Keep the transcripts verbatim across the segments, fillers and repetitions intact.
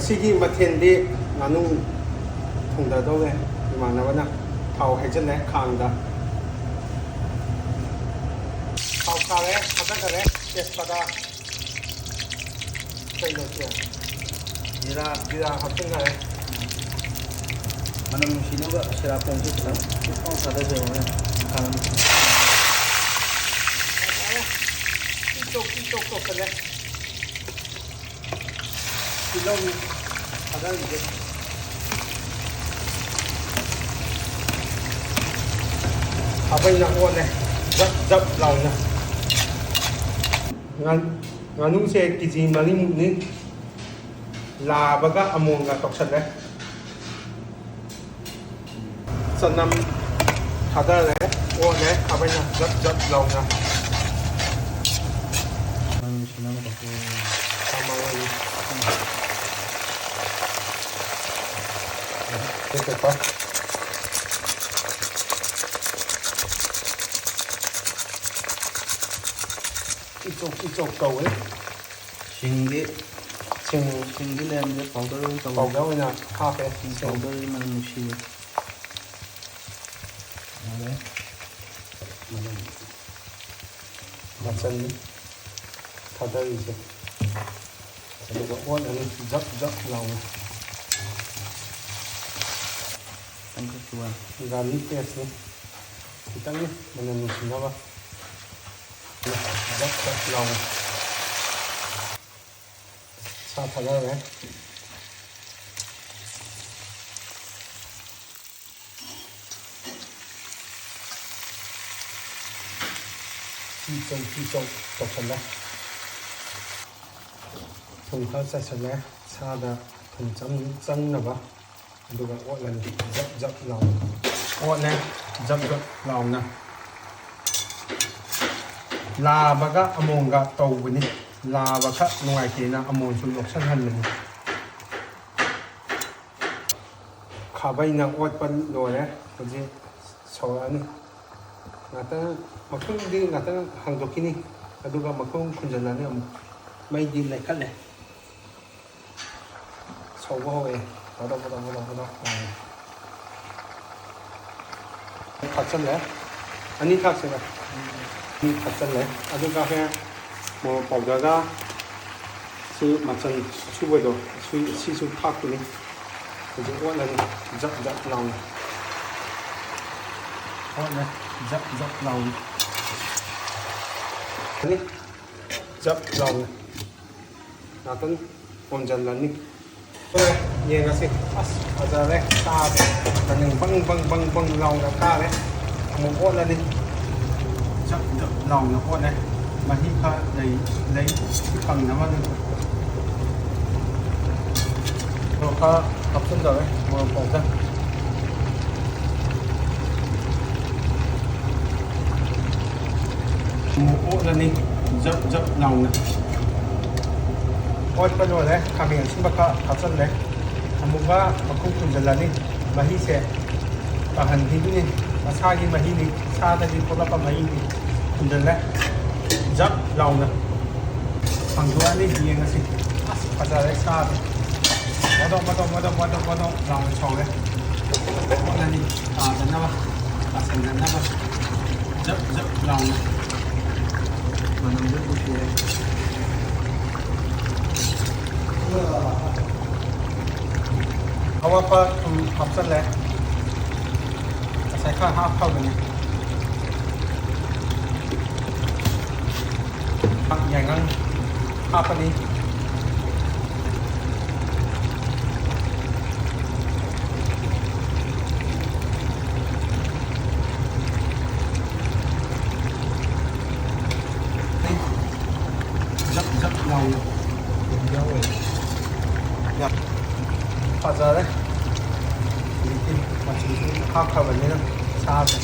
ꯁꯤꯒꯤ ꯃꯊꯦꯜꯗꯤ ꯉꯥꯅꯨ ꯊꯣꯡꯗꯗꯧꯔꯦ꯫ ꯏꯃꯥꯟꯅꯕꯅ ꯊꯥꯎ ꯍꯩꯖꯤꯜꯂꯦ ꯈꯥꯡꯗ꯫ ꯊꯥꯎ ꯁꯥꯔꯦ, ꯊꯥꯗꯈꯔꯦ꯫ ꯇꯦꯖꯄꯇꯥ, ꯀꯩꯅꯣꯁꯦ, ꯖꯤꯔꯥ, ꯖꯤꯔꯥ ꯍꯥꯞꯆꯤꯟꯈꯔꯦ꯫ ꯃꯅꯝ ꯅꯨꯡꯁꯤꯅꯕ ꯁꯤꯔꯥꯈꯣꯡꯁꯦ ꯈꯤꯇꯪ ꯄꯤꯛ ꯄꯤꯛ ꯊꯥꯗꯖꯔꯒ ꯃꯈꯥ ꯑꯗꯨꯝ ꯇꯤꯛ ꯇꯣꯛ, ꯇꯤꯛ ꯇꯣꯛ ꯇꯧꯁꯜꯂꯦ꯫ ꯇꯤꯜꯍꯧ ꯊꯥꯗꯔꯤꯁꯦ꯫ ꯈꯥꯕꯩꯅ ꯑꯣꯠꯂꯦ, ꯖꯞ ꯖꯞ ꯂꯥꯎꯅ꯫ ꯉꯥ-, ꯉꯥꯅꯨꯁꯦ ꯀꯦ ꯖꯤ ꯃꯔꯤꯃꯨꯛꯅꯤ꯫ ꯂꯥꯕꯒ ꯑꯃꯣꯟꯒ ꯇꯧꯁꯜꯂꯦ꯫ ꯆꯅꯝ ꯊꯥꯗꯔꯦ, ꯑꯣꯠꯂꯦ, ꯈꯥꯕꯩꯅ ꯖꯞ ꯖꯞ ꯂꯥꯎꯅ꯫ ꯃꯔꯣꯏ ꯁꯨꯅꯕ ꯇꯧꯊꯣꯛꯑꯣ꯫ ꯁꯥ ꯃꯔꯣꯏ꯫ ꯇꯦꯖꯄꯇꯥ꯫ ꯏꯆꯣꯛ ꯏꯆꯣꯛ ꯇꯧꯋꯦ꯫ ꯁꯤꯡꯗꯤ, ꯁꯤꯡ꯫ ꯁꯤꯡꯗꯤ ꯂꯩꯔꯝꯗ꯭ꯔꯦ, ꯄꯥꯎꯗꯔ ꯑꯣꯏꯅ ꯇꯧꯔꯦ꯫ ꯄꯥꯎꯗꯔ ꯑꯣꯏꯅ ꯍꯥꯞꯄꯦ꯫ ꯁꯤꯡ ꯁꯤꯡ꯫ ꯄꯥꯎꯗꯔꯁꯤ ꯃꯅꯝ ꯅꯨꯡꯁꯤꯌꯦ꯫ ꯌꯥꯔꯦ꯫ ꯃꯅꯝ꯫ ꯃꯆꯜ ꯊꯥꯗꯔꯤꯁꯦ꯫ ꯑꯗꯨꯒ ꯑꯣꯠꯂꯅꯤ ꯖꯛ ꯖꯛ ꯂꯥꯎꯅ꯫ ꯈꯤꯇꯪ ꯈꯛꯀꯤ ꯋꯥꯅꯤ꯫ ꯒꯥꯔꯂꯤꯛ ꯄꯦꯁꯅꯤ꯫ ꯈꯤꯇꯪꯅꯤ ꯃꯅꯝ ꯅꯨꯡꯁꯤꯅꯕ꯫ ꯖꯛ ꯖꯛ ꯂꯥꯎꯅ꯫ ꯁꯥ ꯊꯥꯗꯔꯦ꯫ ꯆꯤ ꯆꯧ, ꯆꯤ ꯆꯧ ꯇꯧꯁꯜꯂꯦ꯫ ꯊꯨꯝ ꯈꯔ ꯆꯥꯏꯁꯜꯂꯦ꯫ ꯁꯥꯗ ꯊꯨꯝ ꯆꯪ-, ꯆꯪꯅꯕ꯫ ꯑꯗꯨꯒ ꯑꯣꯠꯂꯅꯤ ꯖꯛ ꯖꯛ ꯂꯥꯎꯅ꯫ ꯑꯣꯠꯂꯦ ꯖꯛ ꯖꯛ ꯂꯥꯎꯅ꯫ ꯂꯥꯕꯒ ꯑꯃꯣꯝꯒ ꯇꯧꯕꯅꯤ꯫ ꯂꯥꯕ ꯈꯔ ꯅꯨꯡꯉꯥꯏꯇꯦꯅ ꯑꯃꯣꯝꯁꯨ ꯌꯣꯛꯁꯟꯍꯟꯕꯅꯤ꯫ ꯈꯥꯕꯩꯅ ꯑꯣꯠꯄ ꯂꯣꯏꯔꯦ꯫ ꯍꯧꯖꯤꯛ ꯁꯧꯔꯛꯑꯅꯤ꯫ ꯉꯥꯛꯇꯪ, ꯃꯈꯨꯝꯗꯤ ꯉꯥꯛꯇꯪ ꯍꯥꯡꯗꯣꯛꯈꯤꯅꯤ꯫ ꯑꯗꯨꯒ ꯃꯈꯨꯝ ꯈꯨꯝꯖꯤꯜꯂꯅꯤ ꯑꯃꯨꯛ꯫ ꯃꯩꯗꯤ ꯂꯩꯈꯠꯂꯦ꯫ ꯇꯧꯕ ꯍꯧꯔꯛꯑꯦ꯫ ꯕꯣꯗꯣꯛ ꯕꯣꯗꯣꯛ ꯕꯣꯗꯣꯛ ꯕꯣꯗꯣꯛ ꯂꯥꯎꯔꯦ꯫ ꯊꯥꯛꯆꯜꯂꯦ꯫ ꯑꯅꯤ ꯊꯥꯛꯁꯤꯔ? ꯑꯅꯤ ꯊꯥꯛꯆꯜꯂꯦ꯫ ꯑꯗꯨꯒ ꯍꯣꯔꯦꯟ ꯃꯣꯔꯣꯛ ꯄꯥꯎꯗꯔꯒ ꯁꯤ ꯃꯆꯜ ꯁꯨꯕꯗꯣ, ꯁꯤ-, ꯁꯤꯁꯨ ꯊꯥꯛꯇꯣꯏꯅꯤ꯫ ꯍꯧꯖꯤꯛ ꯑꯣꯠꯂꯅꯤ꯫ ꯖꯛ ꯖꯛ ꯂꯥꯎꯅ꯫ ꯑꯣꯠꯂꯦ꯫ ꯖꯛ ꯖꯛ ꯂꯥꯎꯅ꯫ ꯖꯛ ꯂꯥꯎꯅ꯫ ꯉꯥꯛꯇꯪ ꯑꯣꯝꯖꯜꯂꯅꯤ꯫ ꯍꯣꯏ, ꯌꯦꯡꯉꯁꯤ꯫ ꯑꯁ, ꯐꯖꯔꯦ꯫ ꯆꯥꯕ ꯃꯅꯤꯡ ꯕꯪ ꯕꯪ ꯕꯪ ꯕꯪ ꯂꯥꯎꯅ ꯀꯥꯔꯦ꯫ ꯑꯃꯨꯛ ꯑꯣꯠꯂꯅꯤ꯫ ꯖꯛ ꯖꯛ ꯂꯥꯎꯅ ꯑꯣꯠꯂꯦ꯫ ꯃꯍꯤ ꯈꯔ ꯂꯩ, ꯂꯩ꯫ ꯀꯪꯅꯕ ꯑꯗꯨꯝ꯫ ꯃꯣꯔꯣꯛ ꯈꯔ ꯍꯥꯞꯆꯤꯟꯖꯔꯦ, ꯃꯣꯔꯣꯛ powder꯫ ꯑꯃꯨꯛ ꯑꯣꯠꯂꯅꯤ, ꯖꯛ ꯖꯛ ꯂꯥꯎꯅ꯫ ꯑꯣꯠꯄ ꯂꯣꯏꯔꯦ, ꯈꯥꯃꯦꯟ ꯑꯁꯤꯟꯕ ꯈꯔ ꯍꯥꯞꯆꯜꯂꯦ꯫ ꯑꯃꯨꯛꯀ ꯃꯈꯨꯝ ꯈꯨꯝꯖꯤꯜꯂꯅꯤ꯫ ꯃꯍꯤꯁꯦ ꯀꯪꯍꯟꯈꯤꯗꯣꯏꯅꯤ, ꯃꯁꯥꯒꯤ ꯃꯍꯤꯅꯤ, ꯁꯥꯗꯒꯤ ꯊꯣꯛꯂꯛꯄ ꯃꯍꯤꯅꯤ꯫ ꯈꯨꯝꯖꯤꯜꯂꯦ, ꯖꯛ ꯂꯥꯎꯅ ꯍꯥꯡꯗꯣꯛꯑꯅꯤ, ꯌꯦꯡꯉꯁꯤ꯫ ꯑꯁ, ꯐꯖꯔꯦ ꯁꯥꯁꯦ꯫ ꯃꯗꯣ, ꯃꯗꯣ, ꯃꯗꯣ, ꯃꯗꯣ, ꯃꯗꯣ ꯂꯥꯎꯅ ꯁꯧꯔꯦ꯫ ꯑꯣꯠꯂꯅꯤ, ꯇꯥꯗꯅꯕ, ꯇꯥꯁꯟꯗꯅꯕ꯫ ꯖꯛ ꯖꯛ ꯂꯥꯎꯅ꯫ ꯃꯅꯝꯁꯨ ꯅꯨꯡꯁꯤꯔꯦ꯫ ꯑꯋꯥꯠꯄ ꯊꯨꯝ ꯍꯥꯞꯆꯜꯂꯦ꯫ ꯉꯁꯥꯏ ꯈꯔ ꯍꯥꯞꯈ꯭ꯔꯕꯅꯤ꯫ ꯌꯥꯏꯉꯪ ꯍꯥꯞꯄꯅꯤ꯫ ꯖꯛ ꯖꯛ ꯂꯥꯎꯅ ꯌꯥꯎꯋꯦ꯫ ꯌꯥꯝ ꯐꯖꯔꯦ꯫ ꯍꯧꯖꯤꯛꯇꯤ ꯃꯆꯨꯁꯨ ꯍꯥꯞꯈ꯭ꯔꯕꯅꯤꯅ ꯁꯥꯁꯦ꯫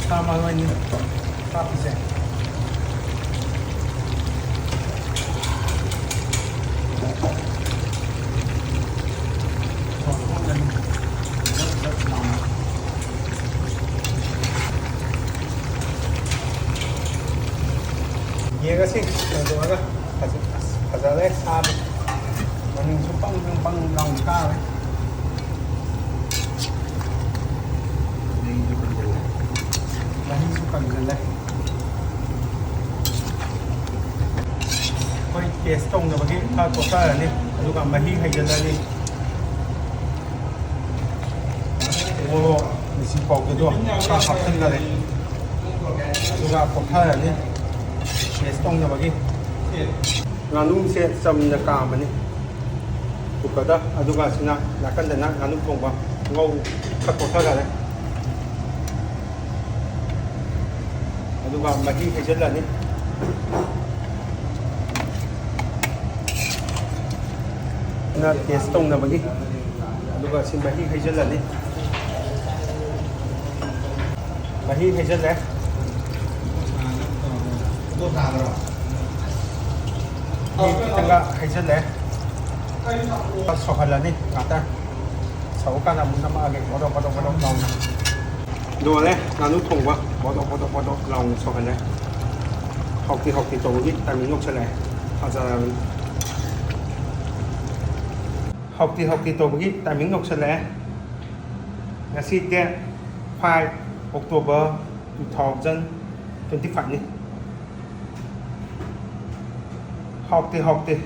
ꯁꯥ ꯃꯔꯣꯏꯅꯤ ꯍꯥꯞꯄꯤꯁꯦ꯫ ꯌꯦꯡꯉꯁꯤ꯫ ꯀꯩꯗꯧꯔꯒ ꯐꯖ-, ꯑꯁ, ꯐꯖꯔꯦ ꯁꯥꯕ꯫ ꯃꯅꯤꯡꯁꯨ ꯄꯪ ꯄꯪ ꯄꯪ ꯂꯥꯎꯅ ꯀꯥꯔꯦ꯫ ꯃꯍꯤꯁꯨ ꯀꯪꯁꯤꯜꯂꯦ꯫ ꯃꯍꯤꯁꯨ ꯀꯪꯁꯤꯜꯂꯦ꯫ ꯑꯩꯈꯣꯏ ꯇꯦꯁ ꯇꯧꯅꯕꯒꯤ ꯈꯔ ꯀꯣꯊꯔꯅꯤ, ꯑꯗꯨꯒ ꯃꯍꯤ ꯍꯩꯖꯤꯜꯂꯅꯤ꯫ ꯃꯣꯔꯣꯛ ꯃꯤꯁꯤ ꯄꯥꯎꯗꯔꯗꯣ ꯈꯔ ꯍꯥꯞꯆꯤꯟꯈꯔꯦ, ꯑꯗꯨꯒ ꯀꯣꯊꯔꯅꯤ ꯇꯦꯁ ꯇꯧꯅꯕꯒꯤ꯫ ꯉꯥꯅꯨꯁꯦ ꯆꯝꯅ ꯀꯥꯝꯃꯅꯤ ꯀꯨꯀꯔꯗ, ꯑꯗꯨꯒ ꯁꯤꯅ ꯅꯥꯀꯟꯗꯅ ꯉꯥꯅꯨ ꯊꯣꯡꯕ ꯉꯧ ꯈꯔ ꯀꯣꯊꯈꯔꯦ꯫ ꯑꯗꯨꯒ ꯃꯍꯤ ꯍꯩꯖꯤꯜꯂꯅꯤ꯫ ꯅ ꯇꯦꯁ ꯇꯧꯅꯕꯒꯤ꯫ ꯑꯗꯨꯒ ꯁꯤ ꯃꯍꯤ ꯍꯩꯖꯤꯜꯂꯅꯤ꯫ ꯃꯍꯤ ꯍꯩꯖꯤꯜꯂꯦ꯫ ꯃꯍꯤ ꯈꯤꯇꯪꯒ ꯍꯩꯖꯤꯜꯂꯦ꯫ ꯁꯧꯍꯜꯂꯅꯤ ꯉꯥꯛꯇꯪ꯫ ꯁꯧꯔꯀꯥꯟꯗ ꯑꯃꯨꯛ ꯅꯝꯃꯛꯑꯒꯦ꯫ ꯕꯣꯗꯣꯛ ꯕꯣꯗꯣꯛ ꯕꯣꯗꯣꯛ ꯂꯥꯎꯅ꯫ ꯂꯣꯏꯔꯦ ꯉꯥꯅꯨ ꯊꯣꯡꯕ꯫ ꯕꯣꯗꯣꯛ ꯕꯣꯗꯣꯛ ꯕꯣꯗꯣꯛ ꯂꯥꯎꯅ ꯁꯧꯍꯜꯂꯦ꯫ ꯍꯥꯎꯇꯤ ꯍꯥꯎꯇꯤ ꯇꯧꯕꯒꯤ ꯇꯥꯏꯃꯤꯡ ꯌꯧꯁꯜꯂꯛꯑꯦ꯫ ꯐꯖꯔꯕꯅꯤ꯫ ꯍꯥꯎꯇꯤ ꯍꯥꯎꯇꯤ ꯇꯧꯕꯒꯤ ꯇꯥꯏꯃꯤꯡ ꯌꯧꯁꯜꯂꯛꯑꯦ꯫ ꯉꯁꯤ date five October two thousand twenty five ꯅꯤ꯫ ꯍꯥꯎꯇꯦ ꯍꯥꯎꯇꯦ꯫